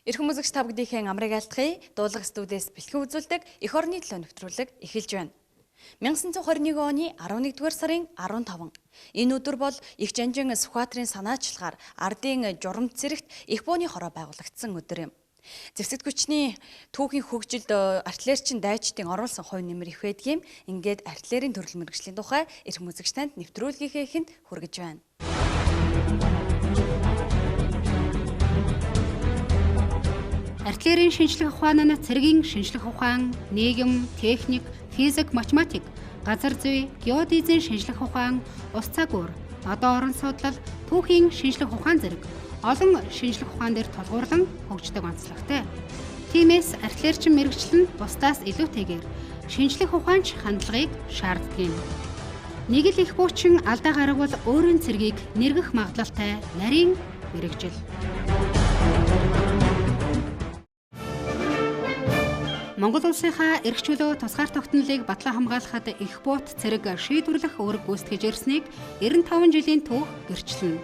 Эрхэм үзэгч та бүдийнхээ амрыг айлтгая. Дуулах студиэс бэлтгэн үзүүлдэг эх орны төлөө нэвтрүүлэг эхэлж байна. 1921 оны 11-р сарын 15. Энэ өдөр бол их жанжин Сүхбаатарын санаачлагаар ардын журамт зэрэгт их бууны хороо байгуулагдсан өдөр юм. Зэвсэгт хүчний түүхийн хөгжилд артиллерчин дайчдын оруулсан хувь нэмэр их байдгийм. Ингээд артиллерийн төрөл мэргэжлийн тухай эрхэм үзэгч танд нэвтрүүлгийнхээ эхэнд хүргэж байна. Артиллерийн шинжлэх ухаан нь цэргийн шинжлэх ухаан, нийгэм, техник, физик, математик, газар зүй, геодезийн шинжлэх ухаан, ус цагуур, одоо орон судлал, түүхийн шинжлэх ухаан зэрэг олон шинжлэх ухаан дээр тулгуурлан хөгждөг онцлогтой. Тиймээс артиллерчин мэргэжил нь бусдаас илүүтэйгээр шинжлэх ухаанч хандлагыг шаарддаг юм. Нэг л их буучин алдаа гаргавал өөрийн цэргийг нэргэх магадлалтай нарийн мэргэжил. Монгол улсынхаа эрх чөлөө тусгаар тогтнолыг батлан хамгаалахад их буут цэрэг шийдвэрлэх үүрэг гүйцэтгэж ирснийг 95 жилийн түүх гэрчлэнэ.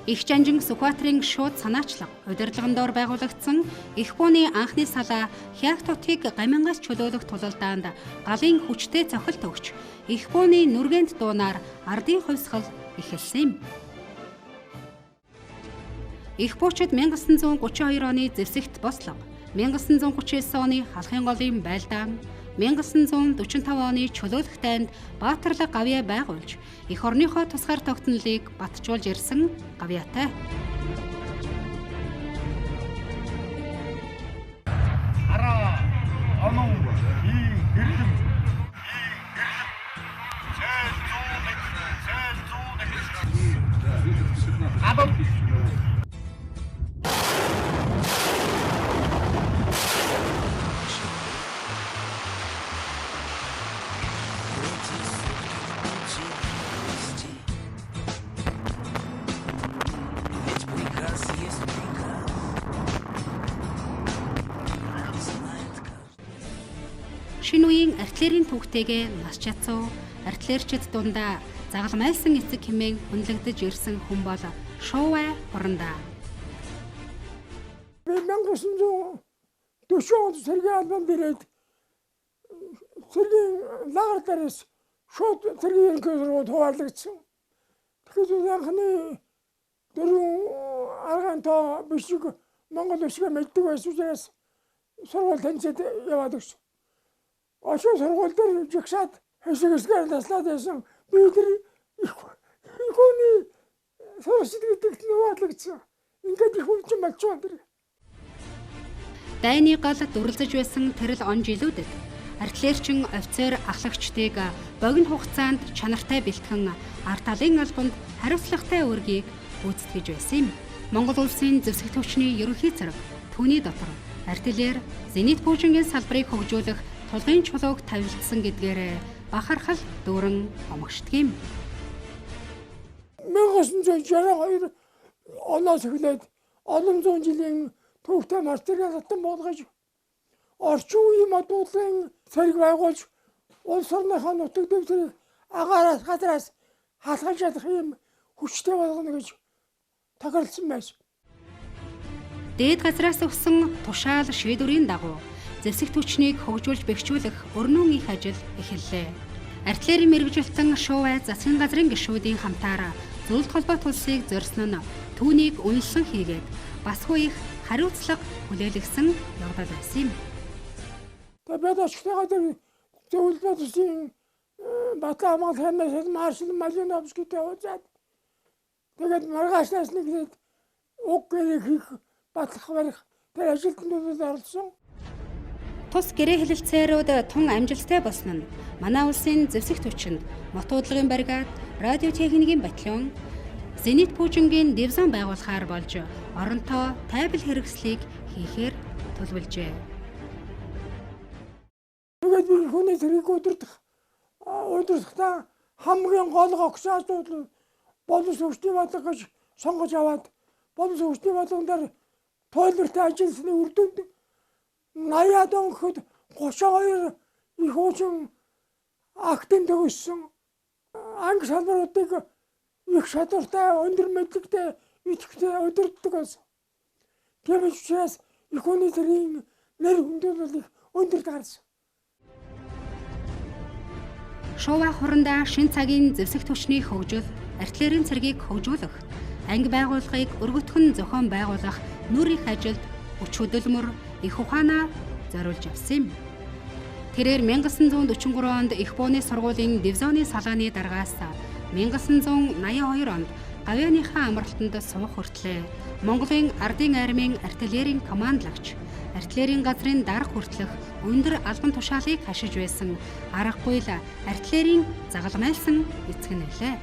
Их жанжин Сүхбаатарын шууд санаачлага удирдлагын доор байгуулагдсан их бууны анхны салаа Хяак тутгийг гамингаас чөлөөлөх тулалдаанд галын хүчтэй цохилт өгч их бууны нүргээнт дуунаар ардын хувьсгал эхэлсэн юм. Их буучид 1932 оны зэвсэгт бослого, 1939 оны Халахын голын байлдаан, 1945 оны чөлөөлөх дайнд баатарлаг гавьяа байгуулж, эх орныхоо тусгаар тогтнолыг батжуулж ирсэн гавьяатай. Араа онон хий гэрлэм хий гэрлэм цээл 101 цээл 101 адав. Шинэ үеийн артиллерийн түүхтэйгээ нас чацуу, артиллерчид дундаа загалмайлсан эцэг хэмээн хүндлэгдэж ирсэн хүн бол Шуувай Хурандаа. Би 1940 онд цэргийн албанд ирээд цэргийн лагер дээрээс шууд цэргийн ерөнхий сургуульд хуваарлагдсан. Тэгэхээр анхны дөрвөн аргаан тоо бичиг Монгол бичгээ мэддэг байсан учраас сургууль тэнцээд яваад өгсөн. Очоо сургууль дээр жигсаад хэсэг хэсгээр таслаад байсан. Би тэр их хүний сурагчид гэдэгт нь хуваарлагдсан. Ингээд их хүн чинь болчихоо тэр. Дайны гал дүрлзэж байсан тэрэл он жилүүдэд артиллерчин офицер ахлагчдыг богино хугацаанд чанартай бэлтгэн ард талын албанд хариуцлагатай үүргийг гүйцэтгэж байсан юм. Монгол улсын зэвсэг төвчний ерөнхий зэрэг түүний дотор артиллер, зенит пуужингийн салбарыг хөгжүүлэх тулгын чулууг тавилдсан гэдгээр бахархал дүүрэн омогшдог юм. 1962 оноос эхлээд олон зуун жилийн түүхтэй мартирыг татан буулгаж орчин үеийн модулын цэрэг байгуулж улс орныхоо нутаг дэвсгэрийг агаараас газраас халахж чадах юм хүчтэй болгоно гэж тохиолдсон байсан. Дээд газраас өгсөн тушаал шийдвэрийн дагуу зэвсэг түвшнийг хөгжүүлж бэхжүүлэх өрнөн их ажил эхэллээ. Артиллерийн мэргэжилтэн Шуувай засгийн газрын гишүүдийн хамтаар зөвлөлт холбоот улсыг зорьсон нь түүнийг үнэлсэн хийгээд басгүй их хариуцлага хүлээлгэсэн явдал байсан юм. Тэгээд очихтойгоо тэр зөвлөлт улсын Батлан хамгаалах хэмээс маршал Малиновскийтэй уулзаад тэгээд маргаашнаас нэг уг гэрээ хийх батлах барих тэр ажилтнуудад оролцсон. Тус гэрээ хэлэлцээрүүд тун амжилттай болсон нь манай улсын зэвсэг түвшинд мотуудлагын бригад, радиотехникийн батальон, зенит пуужингийн дивизион байгуулахаар болж оронтоо тайбал хэрэгслийг хийхээр төлөвлөжээ. Тэгээд би хүний цэргийг удирдахдаа хамгийн гол гогшоо асуудал боловс хүчний бодлого гэж сонгож аваад боловс хүчний бодлогон дээр туйлбартай ажилласны үр дүнд 80-аад он гэхэд 32 их хуучин актын төгссөн анги салбаруудыг их чадвартай, өндөр мэдлэгтэй, идэвхтэй удирддаг байсан. Тийм учраас эх хүний цэргийн нэр хүндэл бол их өндөр гарсан. Шуваа хурандаа шин цагийн зэвсэг түвшний хөгжил, артиллерийн цэргийг хөгжүүлэх, анги байгууллагыг өргөтгөн зохион байгуулах нүр их ажилд хүч хөдөлмөр, их ухаанаа зориулж явсан юм. Тэрээр 1943 онд Их бууны сургуулийн дивизионы салааны даргаас 1982 онд гавьяаныхаа амралтанд суух хүртлээр Монголын ардын армийн артиллерийн командлагч, артиллерийн газрын дарга хүртэлх өндөр албан тушаалыг хашиж байсан аргагүй л артиллерийн загалмайлсан эцэг нь билээ.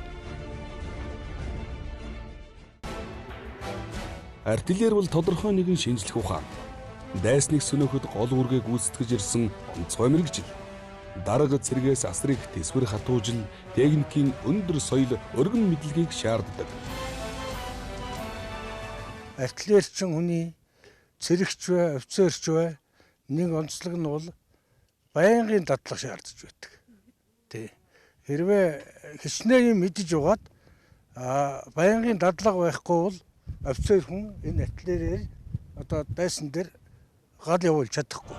Артиллери бол тодорхой нэгэн шинжлэх ухаан. Дайсныг сөнөөхөд гол үүргээ гүйцэтгэж ирсэн онцгой мэргэжил. Дарга цэргээс асар их тэсвэр хатуужил, техникийн өндөр соёл, өргөн мэдлэгийг шаарддаг. Артиллерчин хүний цэрэгч бай, офицерч бай нэг онцлог нь бол байнгын дадлага шаардж байдаг. Тэ. Хэрвээ хичнээн юм мэдэж угаад байнгын дадлага байхгүй бол офицер хүн энэ артиллерээр одоо дайсан дээр гал явуулж чадахгүй.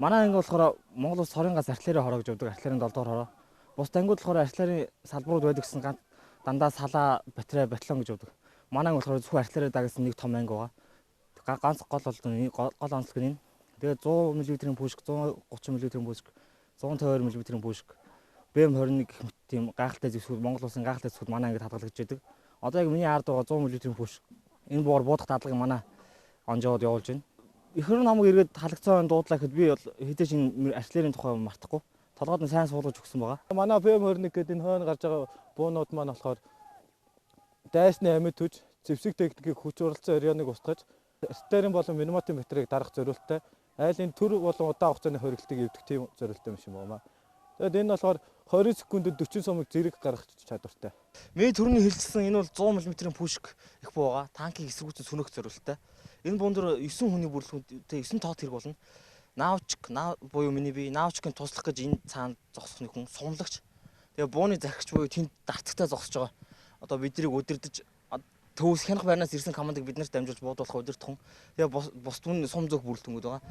Манай анги болохоор Монгол улс хорын ганц артиллери хороо гэж явдаг, артиллерийн 7 дугаар хороо. Бусд ангиуд болохоор артиллерийн салбарууд байдаг гэсэн ганц дандаа салаа, батарей, батальон гэж явдаг. Манай анги болохоор зөвхөн артиллери дагсан нэг том анги байгаа. Ганц гол бол гол онцлог нь энэ. Тэгээд 100 мм-ийн пушк, 130 мм-ийн пушк, 152 мм-ийн пушк, БМ21 гэх мэт тийм гайхалтай зэвсгүүд, Монгол улсын гайхалтай зэвсгүүд манай ангид хадгалагдж байдаг. Одоо яг миний ард байгаа 100 мм-ийн пушк энэ буугаар буудах дадлагыг манай онжоод явуулж байна. Ихэр намайг эргээд халагдсан дуудлаа гэхэд би бол хэдий ч энэ артиллерийн тухай мартахгүй. Толгойд нь сайн суулгаж өгсөн байгаа. Манай БМ21 гэдэг энэ хойно гарч байгаа буунууд маань болохоор дайсны амьд хүч, зэвсэг техникийг хүч уралцсан орионыг устгаж, артиллерийн болон минометын батарейг дарах зориулттай айлын төр болон удаан хугацааны хоригдлыг эвдэх тийм зориулттай юм шиг байна. Тэгээд энэ болохоор 20 секундэд 40 сумыг зэрэг гаргах чадвартай. Миний түрүүний хэлсэн энэ бол 100 мм-ийн пушк их буу байгаа. Танкийг эсэргүүцэн сөнөөх зориулттай. Энэ буун дээр 9 хүний бүрэлдэхүүнтэй 9 тоот хэрэг болно. Наавчик буюу миний бие наавчикийн туслах гэж энэ цаана зогсох нэг хүн сумлагч. Тэгээ бууны захирагч буюу тэнд дарцагтай зогсож байгаа. Одоо биднийг удирдах төвс хянах байрнаас ирсэн командыг биднэрт дамжуулж буудуулах удирдах хүн. Тэгээ бус түн сум зөөх бүрэлдэхүүнүүд байгаа.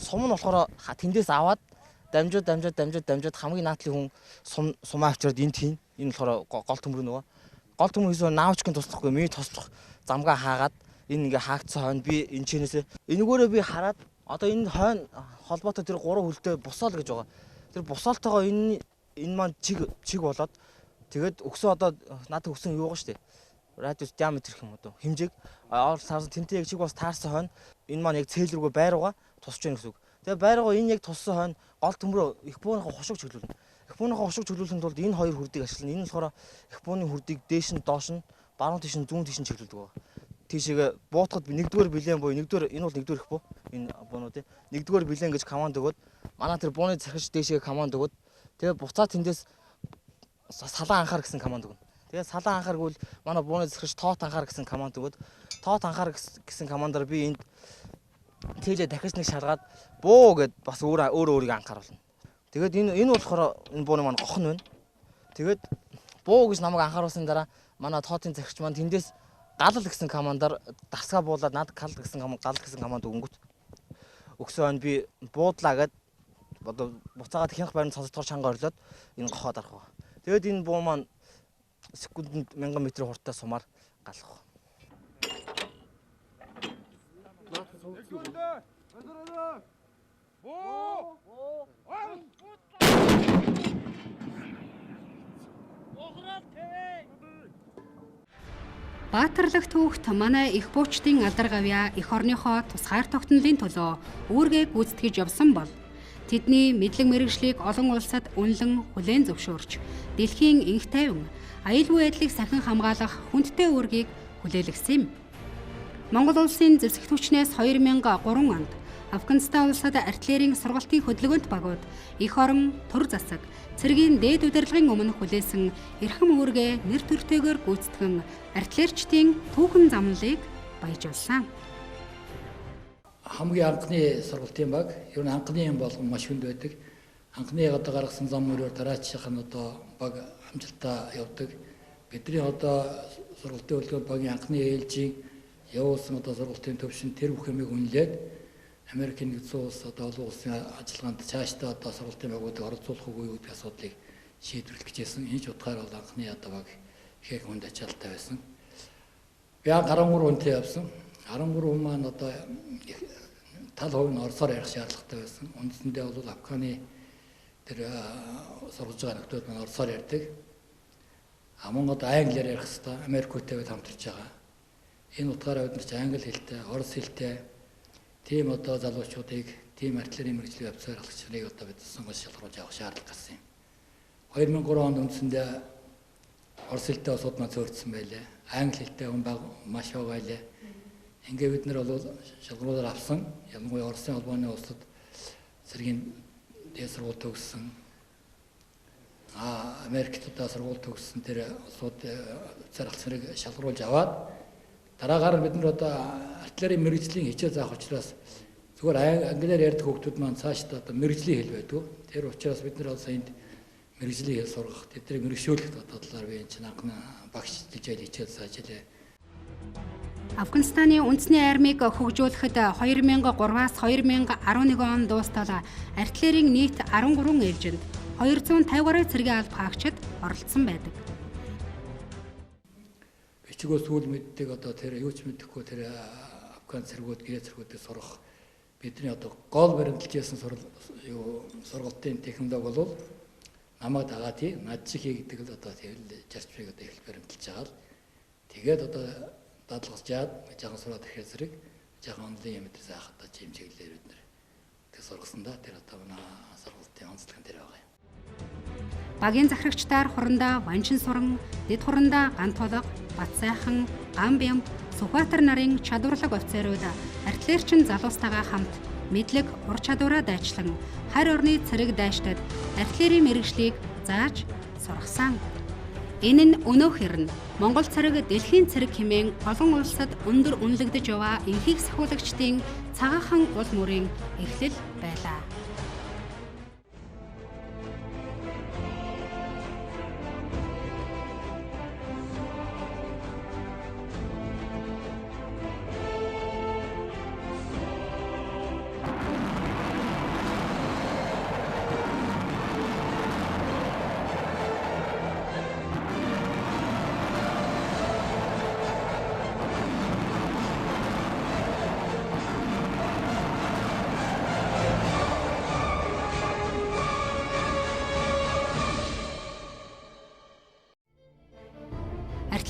Сум нь болохоор тэндээс аваад дамжууд хамгийн наадлын хүн сум сумаа авчираад энд хийн. Энэ болохоор гол төмөр нөгөө. Гол төмөр хийсэн наавчикийн туслахгүй миний туслах замгаа хаагаад энэ ингээ хаагдсан хойно би энэ чэнэсээ энэгөөрөө би хараад одоо энэ хойно холбоотой тэр гурван хөлтэй бусаал гэж байгаа. Тэр бусаалтайгоо энэ маань чиг болоод тэгээд өгсөн одоо надад өгсөн юу байгаа шүү дээ. Радиус диаметр гэх юм уу хэмжээг орол таарсан тэнтэй яг чиг бас таарсан хойно энэ маань яг цээл рүүгээ байрууга тусч яах гэсэн үг. Тэгээ байрууга энэ яг туссан хойно гол төмрөө их бууныхаа хушиг чиглүүлнэ. Их бууныхаа хушиг чиглүүлэхийн тулд энэ хоёр хүрдийг ашиглана. Энэ нь болохоор их бууны хүрдийг дээш нь доош нь баруун тийш нь зүүн тийш нь чиглүүлдэг байгаа. Тийшээгээ буутахад нэгдүгээр билэн буюу нэгдүгээр энэ бол нэгдүгээр их буу энэ буунууд нэгдүгээр билэн гэж команд өгөөд манай тэр бууны захирагч дээшээ команд өгөөд тэгээ буцаа тэндээс салаа анхаар гэсэн команд өгнө. Тэгээ салаа анхаар гэвэл манай бууны захирагч тоот анхаар гэсэн команд өгөөд тоот анхаар гэсэн командаар би энд тэлээ дахиж нэг шалгаад буу гэд бас өөр өөрийгөө анхааруулна. Тэгээд энэ болохоор энэ бууны маань гох нь байна. Тэгээд буу гэж намайг анхааруулсны дараа манай тоотын захирагч маань тэндээс галал гэсэн командаар дарсгаа буулаад над гал гэсэн команд гал гэсэн команд өгөнгөт өгсөн хойно би буудлаа гэд одоо буцаагаад хянах байрны цонцдоор чанга орлоод энэ гохоо дарах ба. Тэгээд энэ буу маань секундэд 1000 м хурдтай сумаар галах. Баатарлаг түүхт манай их буучдын алдар гавьяа эх орныхоо тусгаар тогтнолын төлөө үүргээ гүйцэтгэж явсан бол тэдний мэдлэг мэргэжлийг олон улсад үнэлэн хүлээн зөвшөөрч дэлхийн энх тайван аюулгүй байдлыг сахин хамгаалах хүндтэй үүргийг хүлээлгэсэн юм. Монгол улсын зэвсэг түвшнээс 2003 онд Афганистан улсад артиллерийн сургалтын хөдөлгөөнт багууд эх орон, төр засаг, цэргийн дээд удирдлагын өмнө хүлээсэн эрхэм үүргээ нэр төртэйгээр гүйцэтгэн артиллерчдийн түүхэн замналыг баяжуулсан. Хамгийн анхны сургалтын баг, ер нь анхны юм болгон маш хүнд байдаг. Анхны одоо гаргасан зам мөрөөр дараачих нь одоо баг амжилттай явдаг. Бидний одоо сургалтын хөдөлгөөн багийн анхны ээлжийн явуулсан одоо сургалтын төвшин тэр бүх юмыг үнэлээд Америкийн нэгдсэн улс одоо олон улсын ажиллагаанд цаашдаа одоо сургалтын багуудыг оролцуулах үгүй гэдэг асуудлыг шийдвэрлэх гэжсэн. Энэ ч утгаар бол анхны одоо баг их хүнд ачаалттай байсан. Би 13 хүнтэй явсан. 13 хүн маань одоо тал хувь нь орсоор ярих шаардлагатай байсан. Үндсэндээ бол Афганы тэр сургаж байгаа нөхдүүд маань орсоор ярьдаг. А мөн одоо англиар ярих хэвээр Америктэй бид хамтарч байгаа. Энэ утгаараа бид нар ч англи хэлтэй, орос хэлтэй тийм одоо залуучуудыг, тийм артиллерийн мэргэжлийн офицер ахлагч нарыг одоо бид сонгож шалгаруулж авах шаардлага гарсан юм. 2003 онд үндсэндээ орос хэлтэй улсууд маань цөөрдсөн байлээ. Англи хэлтэй хүн баг маш бага байлээ. Ингээ бид нар бол шалгаруулаар авсан. Ялангуяа Оросын холбооны улсад цэргийн дээд сургууль төгссөн. Америкт одоо сургууль төгссөн тэр улсууд офицер ахлагч нарыг шалгаруулж аваад дараагаар бид нар одоо артиллерийн мэргэжлийн хичээл заах учраас зүгээр англиар ярьдаг хүүхдүүд маань цаашдаа одоо мэргэжлийн хэл байдаг. Тэр учраас бид нар одоо энд мэргэжлийн хэл сургах, тэднийг мэргэшүүлэх одоо талаар би энэ чинь анхны багш хичээл хичээл зааж илээ. Афганистаны үндэсний армийг хөгжүүлэхэд 2003-аас 2011 он дуустал артиллерийн нийт 13 ээлжинд 250 гаруй цэргийн алба хаагчид оролцсон байдаг. Бичгөө сүүл мэддэг одоо тэр юу ч мэдэхгүй тэр Афган цэргүүд, гээ цэргүүдийг сурах бидний одоо гол баримталж ясан сургалтын технологи бол намайг дагаа тий над шиг хий гэдэг л одоо тэр зарчмыг одоо эхлэл баримталж байгаа л тэгээд одоо дадлагжаад жаахан сураад ирэхээр зэрэг жаахан онлын юм дээр заах одоо чим чиглэлээр бид нэр тэг сургасан да тэр одоо манай сургалтын онцлог нь тэр байгаа юм. Багийн захирагчдаар хурандаа Ванчин суран, дэд хурандаа Гантолог, Батсайхан, Гамбям, Сүхбаатар нарын чадварлаг офицерууд артиллерчин залуустайгаа хамт мэдлэг ур чадвараа дайчлан харь орны цэрэг дайчдад артиллерийн мэргэжлийг зааж сургасан. Энэ нь өнөөх хэрнэ Монгол цэрэг дэлхийн цэрэг хэмээн олон улсад өндөр үнэлэгдэж яваа энхийг сахиулагчдын цагаахан ул мөрийн эхлэл байлаа.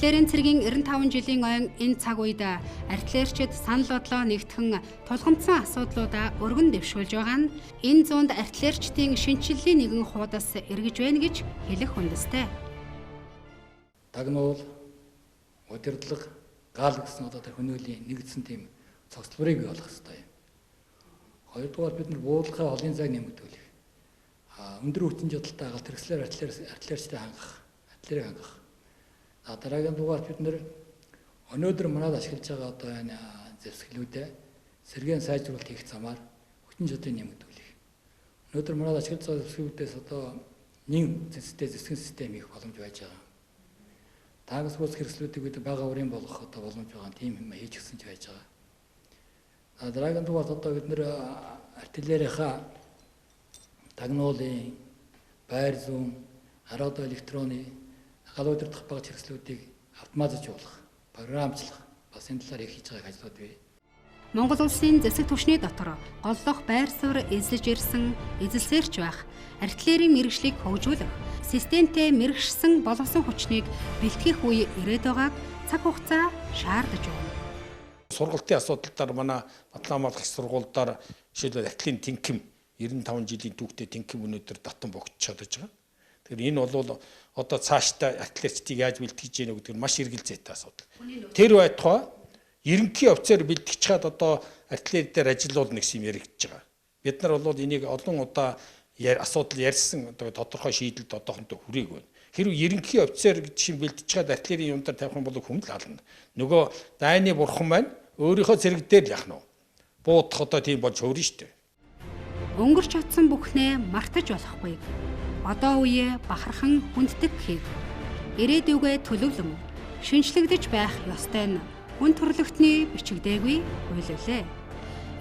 Артиллерийн цэргийн 95 жилийн ойн энэ цаг үед артиллерчид санал бодлоо нэгтгэн тулгамдсан асуудлуудаа өргөн дэвшүүлж байгаа нь энэ зуунд артиллерчдын шинэчлэлийн нэгэн хуудас эргэж байна гэж хэлэх хүндэстэй. Дагнуул, удирдлага, гал гэсэн одоо тэр хөнөөлийн нэгдсэн тийм цогцлборыг бий болгох хэрэгтэй юм. Хоёрдугаар бид нар буулгахаа холын зайг нэмэгдүүлэх. Өндөр хүчин чадалтай галт хэрэгслээр артиллерчдээ хангах, артиллерийг хангах. Дараагийн дугаарт бид нэр өнөөдөр манад ашиглаж байгаа одоо энэ зэвсгэлүүдээ сэргээн сайжруулалт хийх замаар хүчин чадлыг нэмэгдүүлэх. Өнөөдөр манад ашиглаж байгаа зэвсгэлүүдээс одоо нэн зэвстэй зэвсгэн систем хийх боломж байж байгаа. Таагс бус хэрэгслүүдийг бид бага урын болгох одоо боломж байгаа тийм юм хийж гисэн ч байж байгаа. Дараагийн дугаарт одоо бид нэр артиллерийнхаа тагнуулын, байр зүүн, радио электроны гал удирдах багц хэрэгслүүдийг автоматжуулах, програмчлах бас энэ талаар их хийж байгаа ажлууд бий. Монгол улсын зэвсэг түвшний дотор голлох байр суурь эзлэж ирсэн, эзэлсээрч байх артиллерийн мэргэжлийг хөгжүүлэх, системтэй мэргэшсэн боловсон хүчнийг бэлтгэх үе ирээд байгааг цаг хугацаа шаардаж байна. Сургалтын асуудал дээр манай Батлан хамгаалагч сургууль дээр жишээлбэл артиллерийн тэнхэм 95 жилийн түүхтэй тэнхэм өнөөдөр татан богдчиход байж байгаа. Тэгэхээр энэ бол одоо цаашдаа артиллерчдыг яаж бэлтгэж гэнэ гэдэг нь маш эргэлзээтэй асуудал. Тэр байтугай Ерөнхий офицер бэлтгэж чад одоо артиллери дээр ажиллуулна гэсэн юм яригдж байгаа. Бид нар бол энийг олон удаа асуудал ярьсан, одоо тодорхой шийдэлд одоохондоо хүрээгүй байна. Хэрвээ ерөнхий офицер гэж шин бэлдэж чад артиллерийн юм дээр тавих юм бол хүмдэл ална. Нөгөө дайны бурхан маань өөрийнхөө цэрэг дээр л яах нь вэ? Буудах одоо тийм болж хөөрнө шүү дээ. Өнгөрч очсон бүхнээ мартаж болохгүй. Одоо үеэ бахархан хүнддэг гэхийг ирээдүгээ төлөвлөн шинжлэгдэж байх ёстой нь хүн төрлөختний бичигдээгүй хууль үлээ.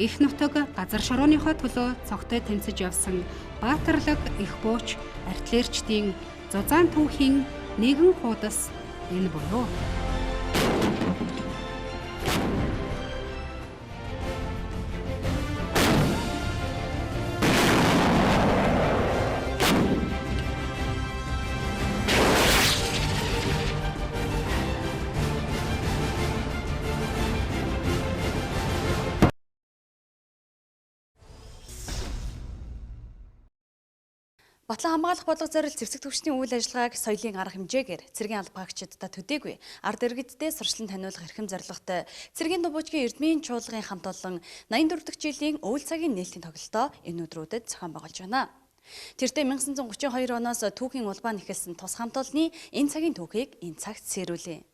Их нутаг газар шорооныхоо төлөө цогтой тэмцэж явсан баатарлаг их бууч артиллерчдийн зузаан түүхийн нэгэн хуудас энэ буюу. Батлан хамгаалах бодлого зорил зэвсэг түвшний үйл ажиллагааг соёлын арга хэмжээгээр цэргийн албаагчдад төдийгүй ард иргэддээ сурчлан таниулах эрхэм зорилготой цэргийн дуу бүжгийн Эрдмийн чуулгын хамт олон 84 дахь жилийн өвөл цагийн нээлтийн тоглолтоо энэ өдрүүдэд зохион байгуулж байна. Тэртээ 1932 оноос түүхийн улбаа нэхэлсэн тус хамт олонны энэ цагийн түүхийг энэ цагт сэрүүлье.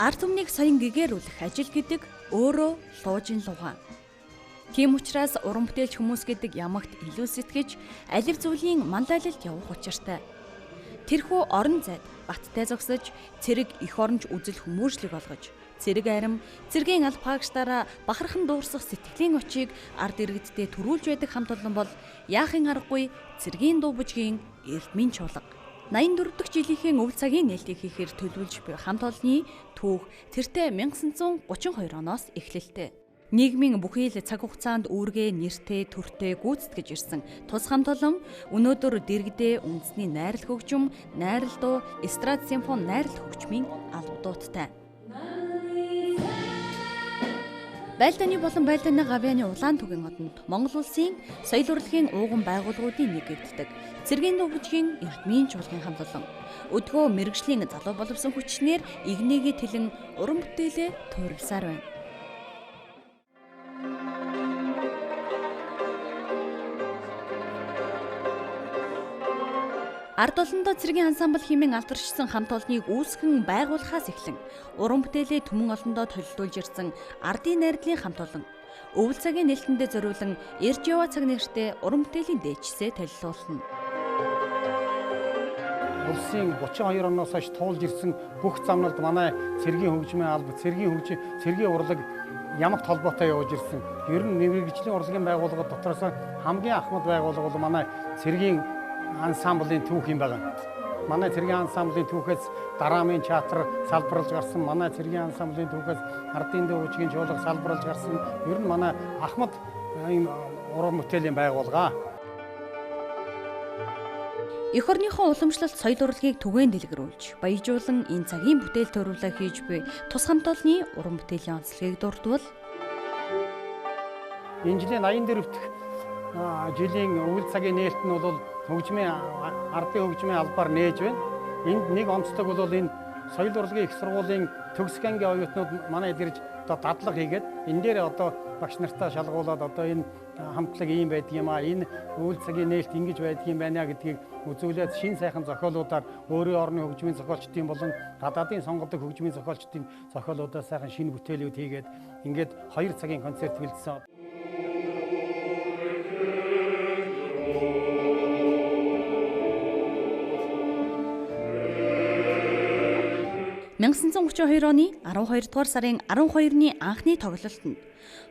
Ард түмнийг соён гэгэрүүлэх ажил гэдэг өөрөө луужин лугаан. Тийм учраас уран бүтээлч хүмүүс гэдэг ямагт илүү сэтгэж алив зүйлийн манлайлалд явах учиртай. Тэрхүү орон зайд баттай зогсож цэрэг эх оронч үзэл хүмүүжлэг олгож цэрэг арим цэргийн албаагчдаараа бахархан дуурсах сэтгэлийн очийг ард иргэддээ төрүүлж байдаг хамт олон бол яахын аргагүй цэргийн дуу бүжгийн Эрдмийн чуулга. 84 дахь жилийнхээ өвөл цагийн нээлтийг хийхээр төлөвлөж буй хамт олонны түүх тэртээ 1932 оноос эхлэлтэй. Нийгмийн бүхий л цаг хугацаанд үүргээ нэртэй төртэй гүйцэтгэж ирсэн тус хамт олон өнөөдөр дэргэдээ үндэсний найрал хөгжим, найрал дуу, эстрад симфони найрал хөгжмийн албадуудтай. Байлдааны болон Байлдааны гавьяаны улаан түгийн одонд Монгол улсын соёл урлагийн ууган байгууллагуудын нэг гэгддэг. Цэргийн дуу бүжгийн Эрдмийн чуулгын хамт олон. Өдгөө мэргэжлийн залуу боловсон хүчнэр игнэгээ тэлэн уран бүтээлээ туурилсаар байна. Ард олондоо цэргийн ансамбл хэмээн алдаршсан хамт олныг үүсгэн байгуулахаас эхлэн уран бүтээлээ түмэн олондоо толилдуулж ирсэн ардын найрдлын хамт олон өвөл цагийн нээлтэндээ зориулан эрж яваа цаг нэртэй уран бүтээлийн дээжсээ толилуулна. Улсын 32 оноос хойш туулж ирсэн бүх замналд манай цэргийн хөгжмийн алба, цэргийн хөгжим, цэргийн урлаг ямагт холбоотой явж ирсэн. Ер нь мэргэжлийн урлагийн байгууллага дотроос хамгийн ахмад байгууллага бол манай цэргийн ансамблийн түүх юм байна. Манай цэргийн ансамблийн түүхээс дараамын театр салбарлаж гарсан, манай цэргийн ансамблийн түүхээс ардын дуу бүжгийн чуулга салбарлаж гарсан. Ер нь манай ахмад ийм уран бүтээлийн байгууллага. Эх орныхоо уламжлалт соёл урлагийг түгээн дэлгэрүүлж, баяжуулан энэ цагийн бүтээл төрүүлээ хийж буй тус хамт олонны уран бүтээлийн онцлогийг дурдвал энэ жилийн 84 дахь жилийн өвөл цагийн нээлт нь бол хөгжмийн ардын хөгжмийн албаар нээж байна. Энд нэг онцлог бол энэ соёл урлагийн их сургуулийн төгсөх ангийн оюутнууд манай ирж одоо дадлага хийгээд энэ дээр одоо багш нартаа шалгуулад одоо энэ хамтлаг ийм байдаг юм аа, энэ өвөл цагийн нээлт ингэж байдаг юм байна гэдгийг үзүүлээд шин сайхан зохиолуудаар өөрийн орны хөгжмийн зохиолчдын болон гадаадын сонгодог хөгжмийн зохиолчдын зохиолуудаа сайхан шинэ бүтээлүүд хийгээд ингээд 2 цагийн концерт бэлдсэн. 1932 оны 12 дугаар сарын 12-ны анхны тоглолтод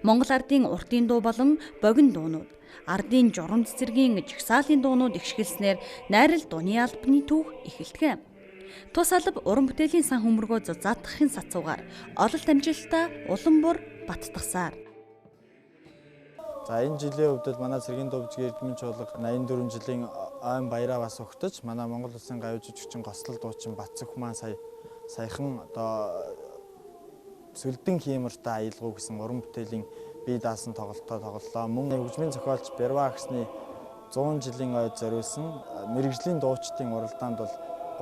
Монгол ардын уртын дуу болон богино дуунууд, ардын журамд цэргийн жагсаалын дуунууд ихшгэлснээр найрал дууны албаны түүх эхэлдэг. Тус алба уран бүтээлийн сан хөмргөө зузаатгахын сацуугаар ололт амжилтаа улам бүр баттгасаар. За энэ жилийн хувьд бол манай цэргийн дуу бүжгийн Эрдмийн чуулга 84 жилийн ойн баяраа бас өгтөж манай Монгол Улсын гавь жүжигчин гослол дуучин Батцөх маань сая саяхан одоо Сүлдэн хиймортой аялгау гэсэн уран бүтээлийн бие даасан тоглолтоо тоглолоо. Мөн хөгжмийн зохиолч Берва гэсний 100 жилийн ойд зориулсан мэрэгжлийн дуучдын уралдаанд бол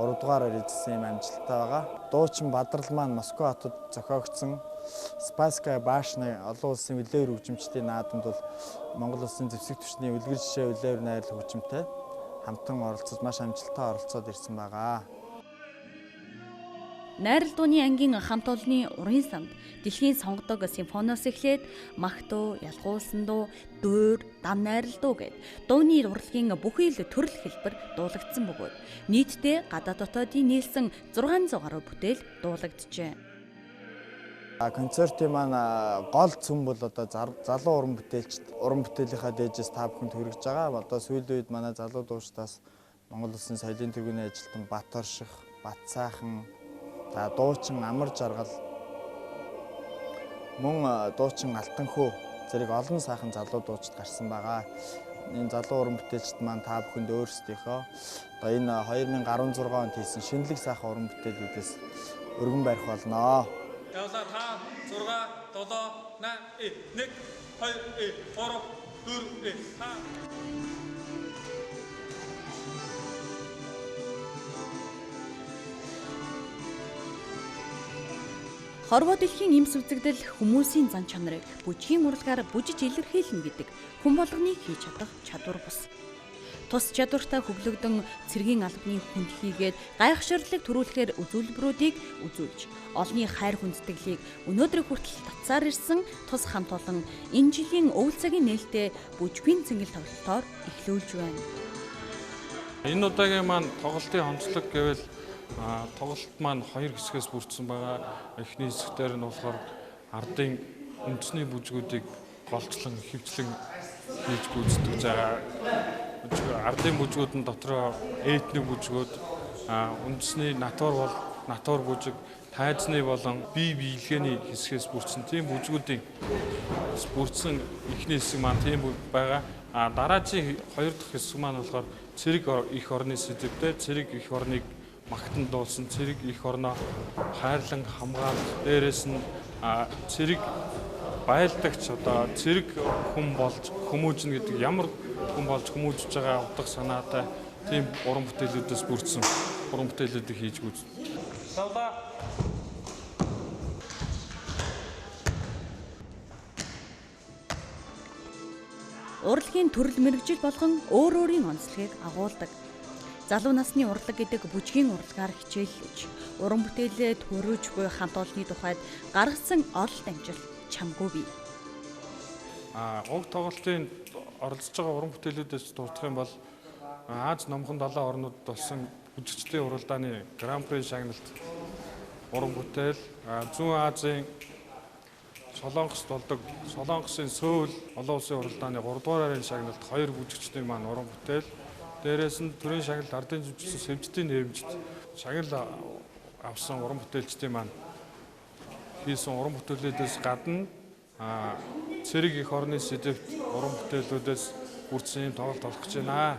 3 дугаараар эзэлсэн юм амжилттай байгаа. Дуучин Бадрал маань Москва хотод зохиогдсон Спасская башня олон улсын үлээвэр хөгжимчдийн наадамд бол Монгол улсын зэвсэг түвшний үлгэр жишээ үлээвэр найрлал хөгжимтэй хамтан оролцож маш амжилттай оролцоод ирсэн байгаа. Найрал дууны ангийн хамт олонны урын санд дэлхийн сонгодог симфониос эхлээд мах дуу, ялгуулсан дуу, дуур, дам найрал дуу гэд дууны урлагийн бүхий л төрөл хэлбэр дуулагдсан бөгөөд нийтдээ гадаад дотоодын нийлсэн 600 гаруй бүтээл дуулагджээ. Концертын маань гол цөм бол одоо залуу уран бүтээлчд уран бүтээлийнхаа дээжээс та бүхэнд хүргэж байгаа. Одоо сүүлийн үед манай залуу дуучдаас Монгол Улсын соёлын тэргүүний ажилтан Бат Орших, Бат Сайхан, за дуучин Амар Жаргал, мөн дуучин Алтанхөө зэрэг олон сайхан залуу дуучид гарсан байгаа. Энэ залуу уран бүтээлчд маань та бүхэнд өөрсдийнхөө одоо энэ 2016 онд хийсэн шинэлэг сайхан уран бүтээлүүдээс өргөн барих болно. Явлаа 5 6 7 8 1 2 3 4 5. Хорвоо дэлхийн эмс үзэгдэл хүмүүсийн зан чанарыг бүжгийн урлагаар бүжиж илэрхийлнэ гэдэг хүн болгоныг хийж чадах чадвар бус. Тус чадвартай хөглөгдөн цэргийн албаны хүнд хийгээд гайхширлыг төрүүлэхээр үзүүлбэрүүдийг үзүүлж олонний хайр хүндэтгэлийг өнөөдрийг хүртэл татсаар ирсэн тус хамт олон энэ жилийн өвөл цагийн нээлттэй бүжгийн цэнгэл тоглолтоор эхлүүлж байна. Энэ удаагийн маань тоглолтын онцлог гэвэл тоглолт маань хоёр хэсгээс бүрдсэн байгаа. Эхний хэсгээр нь болохоор ардын үндэсний бүжгүүдийг голчлон хөвчлэн хийж гүйцэтгэж байгаа. Ардын бүжгүүд нь дотроо этник бүжгүүд, үндэсний натур бол натур бүжиг, тайзны болон бие биелгээний хэсгээс бүрдсэн тийм бүжгүүдийн бүрдсэн эхний хэсэг маань тийм байгаа. Дараагийн хоёр дахь хэсэг маань болохоор цэрэг их орны сэдэвтэй цэрэг их орныг магтан дуулсан цэрэг их орноо хайрлан хамгаалах, дээрээс нь цэрэг байлдагч одоо цэрэг хүн болж хүмүүжнэ гэдэг ямар хүн болж хүмүүжж байгаа утга санаатай тийм уран бүтээлүүдээс бүрдсэн уран бүтээлүүдийг хийж гүйцэтгэв. Урлагийн төрөл мэргэжил болгон өөр өөрийн онцлогийг агуулдаг. Залуу насны урлаг гэдэг бүжгийн урлагаар хичээллэж, уран бүтээлээ төрөөж буй хамт олонны тухайд гаргасан ололт амжилт чамгүй бий. Уг тоглолтын оролцож байгаа уран бүтээлүүдээс дурдах юм бол Аз номхон далайн орнууд болсон бүжигчдийн уралдааны Гран-при шагналт уран бүтээл, Зүүн Азийн Солонгост болдог Солонгосын Сөүл олон улсын уралдааны 3 дугаар арын шагналт хоёр бүжигчдийн маань уран бүтээл, дээрээс нь төрийн шагналт ардын жүжигчин Сэвждийн нэрмжит шагнал авсан уран бүтээлчдийн маань хийсэн уран бүтээлүүдээс гадна цэрэг их орны сэдэвт уран бүтээлүүдээс бүрдсэн юм тоглолт болох гэж байна.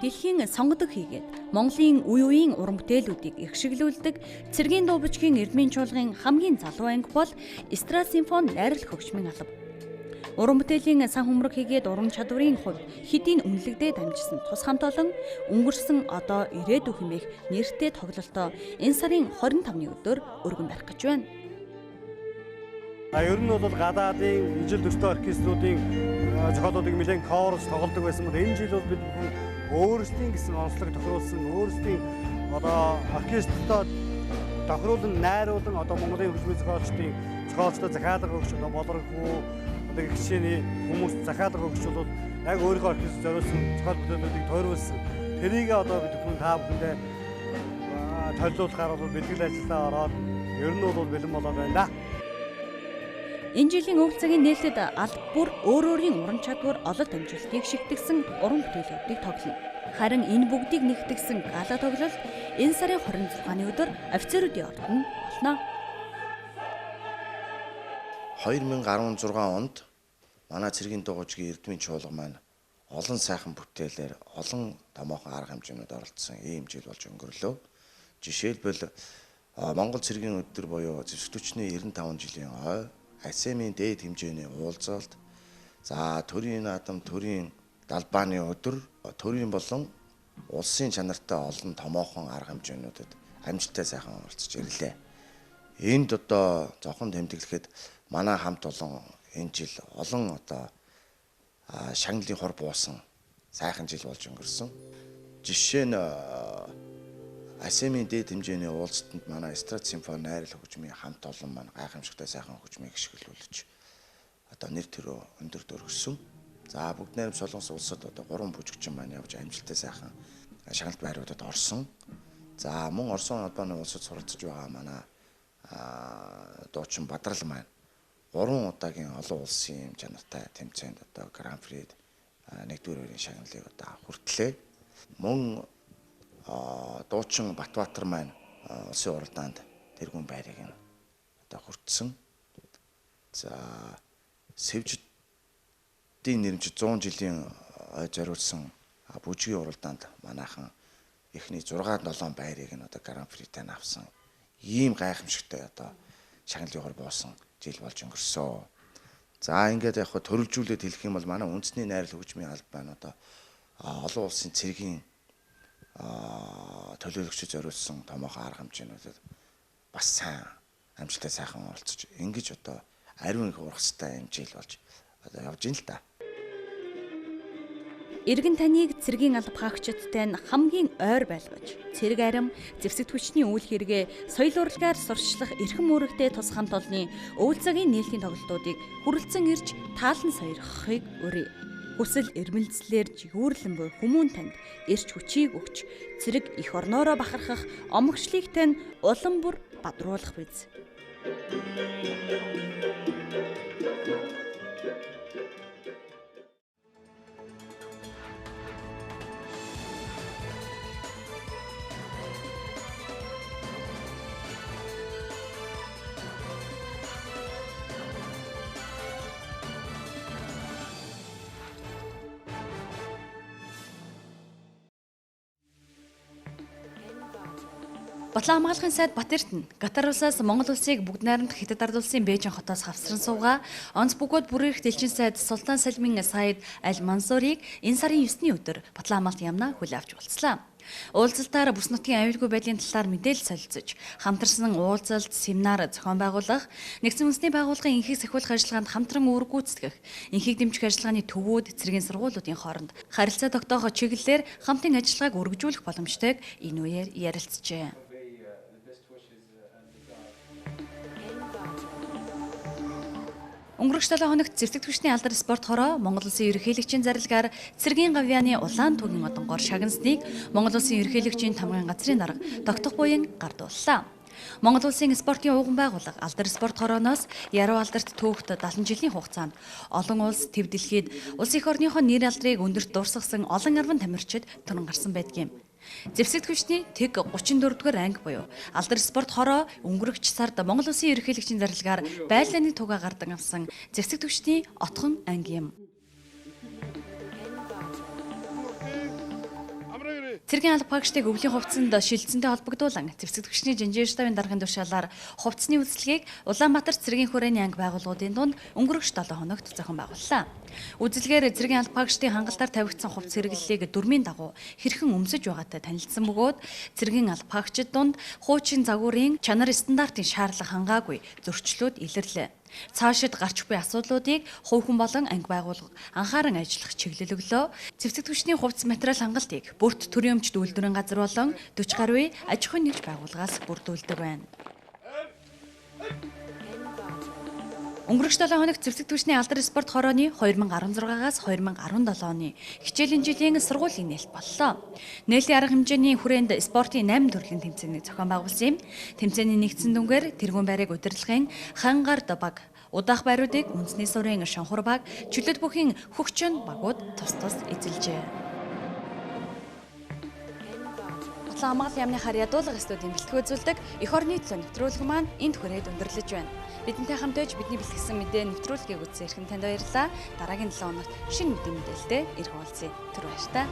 Дэлхийн сонгодог хийгээд Монголын үе үеийн уран бүтээлүүдийг ихшиглүүлдэг цэргийн дуу бүжгийн Эрдмийн чуулгын хамгийн залуу анги бол Эстрад симфони найрал хөгжмийн алба. Уран бүтээлийн сан хүмрэг хийгээд уран чадварын хувьд хэдийн үнэлэгдээ дамжсан тус хамт олон өнгөрсөн одоо ирээдүй хэмээх нэртэй тоглолтоо энэ сарын 25-ны өдөр өргөн барих гэж байна. Ер нь бол гадаадын ижил төстэй оркеструудын зохиолуудыг нэлээд коорс тоглодог байсан бол энэ жил бол бид бүхэн өөрсдийн гэсэн онцлог тохируулсан, өөрсдийн одоо оркестртоо тохируулан найруулан одоо Монголын хөгжмийн зохиолчдын зохиолчдод захиалга өгч одоо болоргүй одоо гэх жишээний хүмүүс захиалга өгч бол яг өөрийнхөө оркестр зориулсан зохиол бүтээлүүдийг тойруулсан. Тэрийг одоо бид бүхэн та бүхэндээ толиулахаар бол бэлтгэл ажилдаа ороод ер нь бол бэлэн болоод байна да. Энэ жилийн өвөл цагийн нээлтэд алба бүр өөр өөрийн уран чадвар ололт амжилтыг шигтгэсэн уран бүтээлүүдийг тоглоно. Харин энэ бүгдийг нэгтгэсэн гала тоглолт энэ сарын 26-ны өдөр офицеруудын ордонд болно. 2016 онд Манай цэргийн дугуйчгийн Эрдмийн чуулга маань олон сайхан бүтээлээр олон томоохон арга хэмжээнүүд оролцсон ийм жил болж өнгөрлөө. Жишээлбэл Монгол цэргийн өдөр буюу зэвсэг төчний 95 жилийн ой, АСЕМ-ийн дээд хэмжээний уулзалт, за төрийн наадам, төрийн далбааны өдөр, төрийн болон улсын чанартай олон томоохон арга хэмжээнүүдэд амжилттай сайхан оролцож ирлээ. Энд одоо зохон тэмдэглэхэд манай хамт олон энэ жил олон одоо шагналын хор буусан сайхан жил болж өнгөрсөн. Жишээ нь АСЕМ-ийн дээд хэмжээний уулзалтанд манай эстрад симфони найрал хөгжмийн хамт олон маань гайхамшигтай сайхан хөгжмийг ашиглуулж одоо нэр төрөө өндөр дөргсөн. За бүгд найрамд Солонгос улсад одоо 3 бүжигчин маань явж амжилттай сайхан шагналт байруудад орсон. За мөн Орсын холбооны улсад суралцж байгаа манай дуучин Бадрал маань 3 удаагийн олон улсын юм чанартай тэмцээнд одоо гран-прид 1-р хоёрын шагналыг одоо хүртлээ. Мөн дуучин Батбаатар маань улсын уралдаанд тэргүүн байрыг нь одоо хүртсэн. За Сэвжидийн нэрмж 100 жилийн ой зориулсан бүжгийн уралдаанд манайхан эхний 6 7 байрыг нь одоо гран-притэй авсан. Ийм гайхамшигтай одоо шагналын хор буусан жил болж өнгөрсөө. За ингээд яг хөө төрөлжүүлээд хэлэх юм бол манай үндэсний найрал хөгжмийн алба маань одоо олон улсын цэргийн төлөөлөгчөд зориулсан томоохон арга хэмжээнүүдэд бас сайн амжилттай сайхан оролцож ингэж одоо ариун их ургацтай юм жил болж одоо явж ин л та. Иргэн таныг цэргийн алба хаагчидтай нь хамгийн ойр байлгаж, цэрэг арим, зэвсэг түвшний үйл хэрэгээ соёл урлагаар сурчлах эрхэм үүрэгтэй тус хамт олонны өвөл цагийн нээлтийн тоглолтуудыг хүрэлцэн ирж таалан сойрхохыг өрье. Хүсэл эрмэлзлээр жигүүрлэн буй хүмүүн танд эрч хүчийг өгч, цэрэг эх орноороо бахархах омогшлыг тань улам бүр бадруулах биз. Батлан хамгаалахын сайд Батэртэн Катар улсаас Монгол улсыг бүгд найрамдах Хятад ард улсын Бээжин хотоос хавсран суугаа онц бөгөөд бүрэн эрх дэлчин сайд Султан Салмин Саид Аль Мансурыг энэ сарын 9-ний өдөр Батлан хамгаалалт яамнаа хүлээн авч уулзлаа. Уулзалтаар бүс нутгийн аюулгүй байдлын талаар мэдээлэл солилцож, хамтарсан уулзалт, семинар зохион байгуулах, нэгдсэн үндэсний байгууллагын энхийг сахиулах ажиллагаанд хамтран үүрэг гүйцэтгэх, энхийг дэмжих ажиллагааны төвүүд, цэргийн сургуулиудын хооронд харилцаа тогтоох чиглэлээр хамтын ажиллагааг өргөжүүлэх боломжтойг энэ үеэр ярилцжээ. Өнгөрөх 7 хоногт зэвсэг түвшний алдар спорт хороо Монгол Улсын ерөнхийлөгчийн зарилгаар цэргийн гавьяаны улаан тугийн одонгоор шагнасныг Монгол Улсын ерөнхийлөгчийн тамгын газрын дарга тогтох буян гардууллаа. Монгол Улсын спортын ууган байгууллага алдар спорт хорооноос яруу алдарт төөвт 70 жилийн хугацаанд олон улс төв дэлхийд улс эх орныхоо нэр алдрыг өндөрт дурсгасан олон арван тамирчид төрөн гарсан байдгийм. Зэвсэг түвшний тэг 34-р анги буюу алдар спорт хороо өнгөрөгч сард Монгол Улсын ерөнхийлөгчийн зарилгаар байлдааны тугаа гардан авсан зэвсэг түвшний отхон анги юм. Цэргийн алба хаагчдыг өвлийн хувцсанд шилжсэнтэй холбогдуулан зэвсэг түвшний Жанжин штабын даргын тушаалаар хувцсны үзлэгийг Улаанбаатар цэргийн хүрээний анги байгууллагуудын дунд өнгөрөх 7 хоногт зохион байгууллаа. Үзлэгээр цэргийн алба хаагчдын хангалтаар тавигдсан хувцас хэрэглэлийг дүрмийн дагуу хэрхэн өмсөж байгаатай танилцсан бөгөөд цэргийн алба хаагчид дунд хуучин загварын чанар стандартын шаардлага хангаагүй зөрчлүүд илэрлээ. Цаашид гарч буй асуудлуудыг хувь хүн болон анги байгууллага анхааран ажиллах чиглэл өглөө. Зэвсэг түвшний хувцас материал хангалтыг бүрт төрийн өмчт үйлдвэрийн газар болон 40 гаруй аж ахуйн нэгж байгууллагаас бүрдүүлдэг байна. Өнгөрөх 7 хоногт зэвсэг түвшний алдар спорт хорооны 2016-аас 2017 оны хичээлийн жилийн сургуулийн нээлт боллоо. Нээлтийн арга хэмжээний хүрээнд спортын 8 төрлийн тэмцээнийг зохион байгуулсан юм. Тэмцээний нэгдсэн дүнгээр тэргүүн байрыг удирдлагын Хангард баг, удаах байруудыг үндэсний суурийн Шонхор баг, чөлөөт бүхийн Хөгчөн багууд тус тус эзэлжээ. Гоцлон хамгаалал яамны харьяа дуулга студийн бэлтгэл үзүүлдэг эх орны төлөө нэвтрүүлэг маань энд хүрээд өндөрлөж байна. Бидэнтэй хамт байж бидний бэлтгэсэн мэдээ нэвтрүүлгийг үзсэн эрхэм танд баярлалаа. Дараагийн 7 хоногт шинэ мэдээ мэдээлэлтэй ирэх уулзъя. Түр баяртай.